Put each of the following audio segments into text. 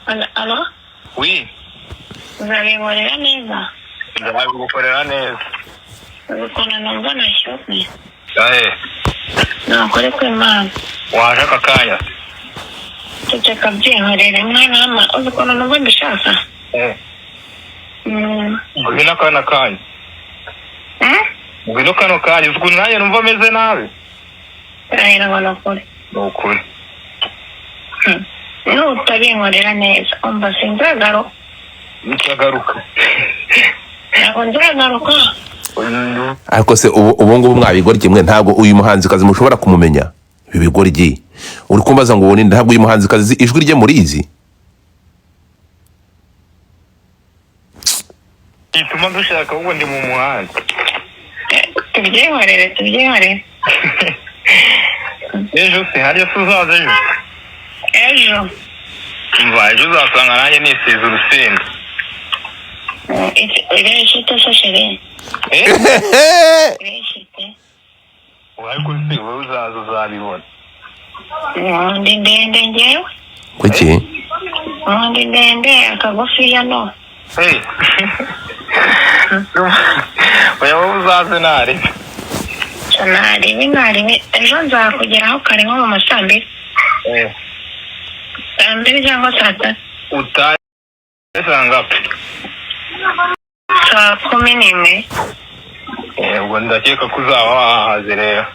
Alo, alo? Wi. Uzabinkorera neza? Nzabigukorera neza. Uzi ukuntu numva nashyushye? Ahe? Nukuri kw'Imana. Waje aka kanya? Ceceka, byihorere mwana w'ama, uzi ukuntu numva mbishaka? Eh. Mm. Ngwino kano kanya. Eh? Ngwino kano kanya, uzi ukuntu nanjye numva ameze nabi. Rahira ngo ni ukuri. Ni ukuri. Nutabinkorera neza, umva, sinzagaruka. Nzagaruka. Ntabwo nzagaruka. Ariko se ubu ngubu mwabigoryi mwe, ntabwo uyu muhanzikazi mushobora kumumenya? Ibi bigoryi uri kumbaza ngo ubu ninde? Ntabwo uyu muhanzikazi ijwi rye murizi? Gituma dushaka ahubwo ndi mu muhanda. Tubyihorere, tubyihorere. Ejo se hariya se uzaza ejo? Ejo. Mva, ejo uzasanga nanjye nisize urusenda. Ireshite se, chérie? Eh? Ireshite. Ariko se wowe uzaza uzabibona. Ndi ndende ngewe. Kuki? Ndi ndende, akagufiya no. Hey. Oya, wowe uzaze ntari. Naribi, naribi, ejo nzakugeraho kare nko mu ma saa 2. Eh. Saa 2 cyangwa saa 3. Utahe saa ngapi? Saa 11. Eh, ubwo ndakeka ko uzaba wahaze rero.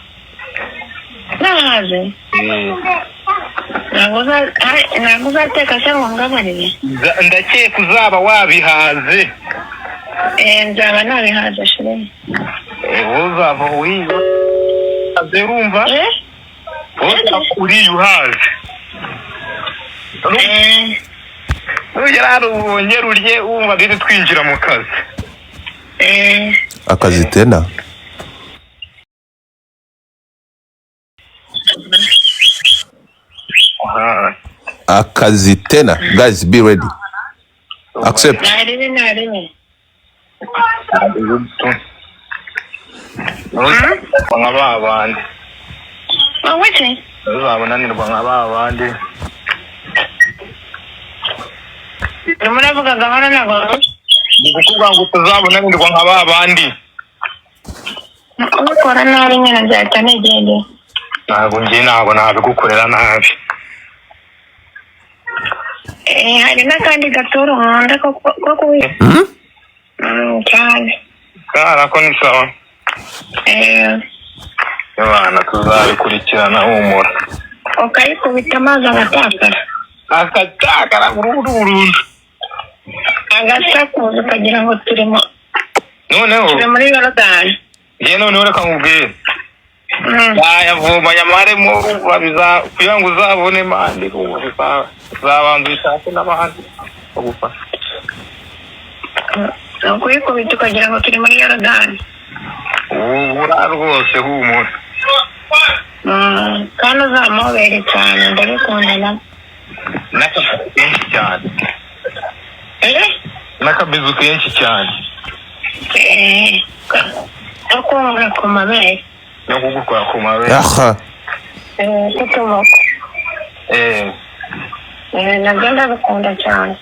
Nahaze. Eh. Ntabwo uzateka se ngo ngabarire? Ndakeka uzaba wabihaze. Eh, nzaba nabihaze, chérie. Eh, wowe uzava uriye uhaze, urumva? Eh. Wowe uzava uriye uhaze. Eh. Nugera hano wongere urye, wumva duhite twinjira mu kazi. Eh. Akazi tena. Aha. Akazi tena, guys, be ready, accept. Naribi, naribi. Ntuzabonanirwa nka ba bandi. Wowe se? Ntuzabonanirwa nka ba bandi. Urimo uravuga gahoro, ntabwo. Ni kukubwira ngo utazabonanirwa nka ba bandi. Ubikora nabi nyine nzahita nigendera. Ntabwo njye ntabwo nabigukorera nabi. Eh, hari n'akandi gaturo nkunda ko kubi. Hmm? Cyane. Kara ko ni sawa. Eh. Abana tuzabikurikirana, humura. Ukayikubita amazi agatakara. Akatakara burundu burundu. Agasakuza ukagira ngo turimo Noneho turi muri Yorodani. Njye noneho reka nkubwire. Nzayavoma nyamaremo, urumva kugira ngo uzabone mandi, urumva uzabanza uyishake n'abandi bagufasha. Ni ukuyikubita ukagira ngo turi muri Yorodani. Ubura rwose, humura. Kandi uzamuhobere cyane, ndabikunda na N'akabizu kenshi cyane. Eh? N'akabizu kenshi cyane. Eh, no kunkora ku mabere. No kugukora ku mabere. Aha. Eh, k'utuboko. Eh. Eh, nabyo ndabikunda cyane.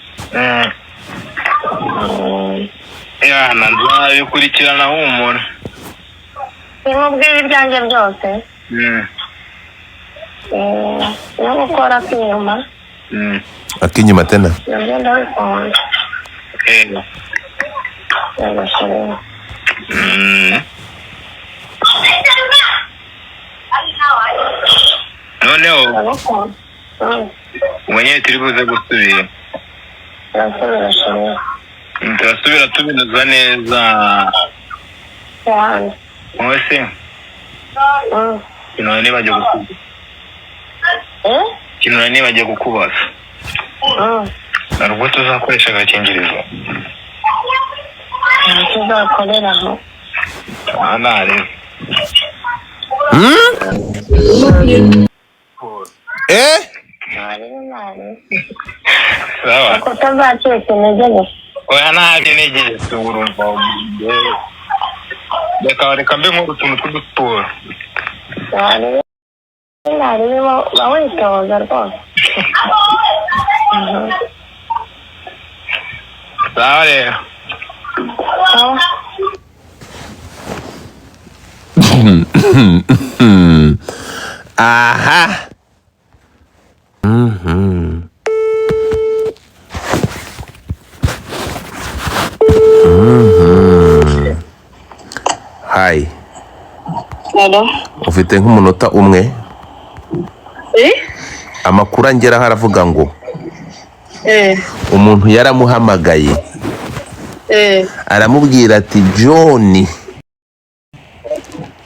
Yana nzabikurikirana, humura. Nimubwire ibyanjye byose. Eh, no gukora kw'inyuma. Akinyuma tena. Nabyo ndabikunda. Eh. Yego, chérie. Noneho Ndabikunda. Umenye turi buze gusubira. Turasubira, chérie. Turasubira tubinoza neza. Cyane. Wowe se? Ikintu nari nibagiwe kukubaza. Eh? Ikintu nari nibagiwe kukubaza. Hari ubwo tuzakoresha agakingirizo? Tuzakorera aho. Aha ntarebe. Hmm? Eh. Ntarebe, ntarebe. Sawa. Ariko utazacika intege gusa. Oya, ntabyo nigeze, urumva. Reka mbe nkora utuntu tw'udusiporo. Ntarebe, ntarebe, ba witoza rwose. Sawa rero. Sawa. Aha. Hi. Hello. Ufite nk'umunota umwe? Eh? Amakuru angeraho aravuga ngo Eh. umuntu yaramuhamagaye Eh. aramubwira ati John,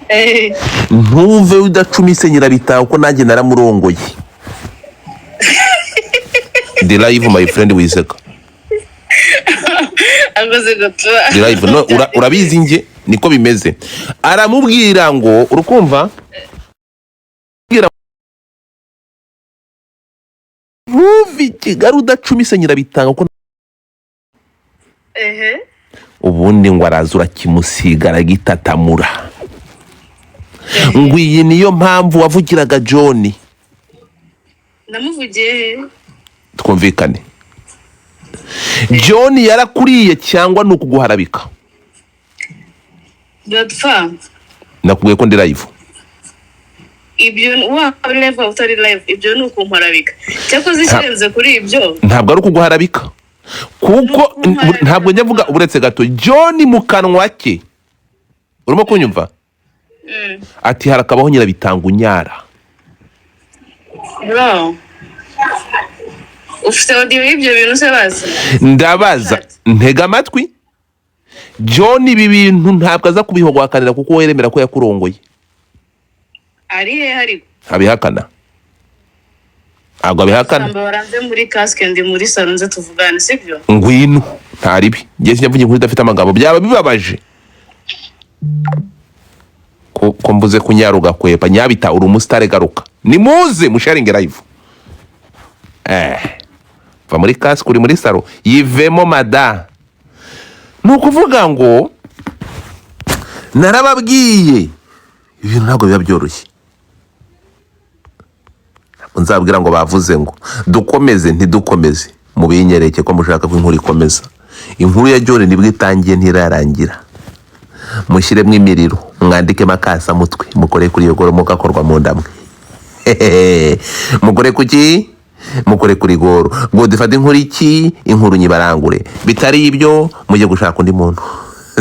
Eh. ntuve udacumise nyirabitaho ko nanjye naramurongoye. The live, my friend, wiseka. Akoze gutura. The live no, urabizi nge niko bimeze. Aramubwira ngo urukumva ntuve i Kigali udacumise nyirabitanga ko Ehe. ubundi ngo araza urakimusiga aragitatamura. Ngo iyi niyo mpamvu wavugiraga John. Namuvugiye he? Twumvikane, John yarakuriye cyangwa ni ukuguharabika? Godfa. Nakubwiye ko ndi live. Ibyo waba live waba utari live, ibyo ni ukumparabika. Cyakoze ikirenze kuri ibyo. Ntabwo ari ukuguharabika kuko Ni ukuguharabika. Ntabwo njya mvuga uretse gato John mu kanwa ke, urimo kunyumva? Mm. Ati harakabaho nyirabitanga unyara. Bro. Ufite audio y'ibyo bintu se bazi? Ndabaza, ntega amatwi. John ibi bintu ntabwo aza kubihogwakanira kuko we yemera ko yakurongoye. Ari he ariko? Abihakana, ntabwo abihakana. Samba baranze muri casque, ndi muri salon, nze tuvugane, sibyo? Ngwino, ntaribi njye sinjya inkuru idafite amagambo, byaba bibabaje ko mvuze kunyara ugakwepa. Nyabita, uri umusitari, garuka. Nimuze musharinge live. Va muri casque, uri muri salon, yivemo mada. Ni ukuvuga ngo narababwiye, ibintu ntabwo biba byoroshye. Ntabwo nzabwira ngo bavuze ngo dukomeze ntidukomeze, mubinyereke ko mushaka ko inkuru ikomeza. Inkuru ya John nibwo itangiye, ntirarangira. Mushyiremo imiriro, mwandikemo akasamutwe, mukore kuri iyo goro mugakorwa mu ndamwe. Mukore kuki? Mukore kuri goro ngo dufate inkuru iki, inkuru nyibarangure. Bitari ibyo mujye gushaka undi muntu.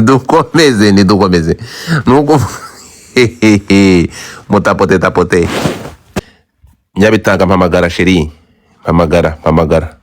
Dukomeze ntidukomeze, nuko mutapote tapote. Nyabitanga, mpamagara chérie, mpamagara, mpamagara.